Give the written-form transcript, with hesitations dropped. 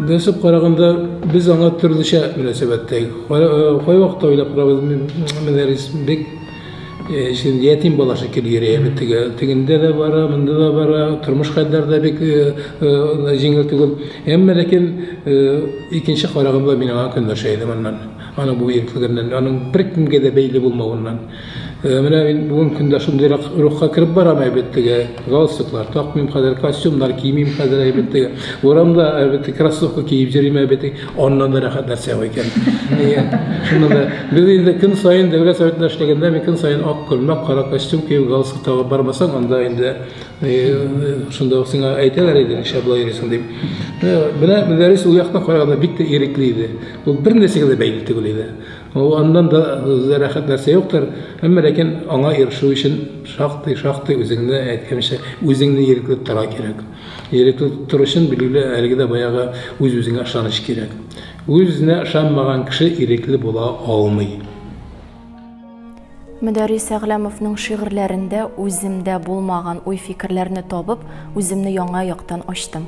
Дөресеп караганда, без аңа төрлечә мөнәсәбәттә. Кайвакытта уйлап карабыз, Мөдәррис бик ятим бала шикелле йөри бит теге. Тегендә дә бара, монда да бара, тормыш хәлләре дә бик җиңел түгел. Әмма ләкин икенче караганда мин аңа көнләшә идем аннан. Аның бу иреклегеннән, аның беркемгә дә бәйле булмавыннан. Менә мин бүген көндә шундыйрак рухка кереп барам әйбәт теге. Галстуклар такмыйм хәзер, костюмнар кимим хәзер әйбәт теге. Урамда әйбәт кроссовка киеп йөрим әйбәт. Аннан да рәхәт нәрсә юк икән. Шуннан да без инде көн саен Дәүләт Советында эшләгәндә мин көн саен ак күлмәк, кара костюм киеп, галстук тагып бармасаң, анда инде шунда ук сиңа әйтәләр иде, нишләп болай йөрисең дип. Менә Мөдәррис ул яктан караганда бик тә ирекле иде. Ул бер нәрсәгә дә бәйле түгел иде. Ул аннан да рәхәт нәрсә юктыр. Әмма ләкин аңа ирешү өчен шактый, шактый үзеңне, әйткәнчә, үзеңне ирекле тотарга кирәк. Ирекле тотыр өчен, билгеле, әлеге дә баягы үз-үзеңә ышаныч кирәк. Үз-үзенә ышанмаган кеше ирекле була алмый. Мөдәррис Әгъләмовның шигырьләрендә үземдә булмаган уй-фикерләрне табып, үземне яңа яктан ачтым.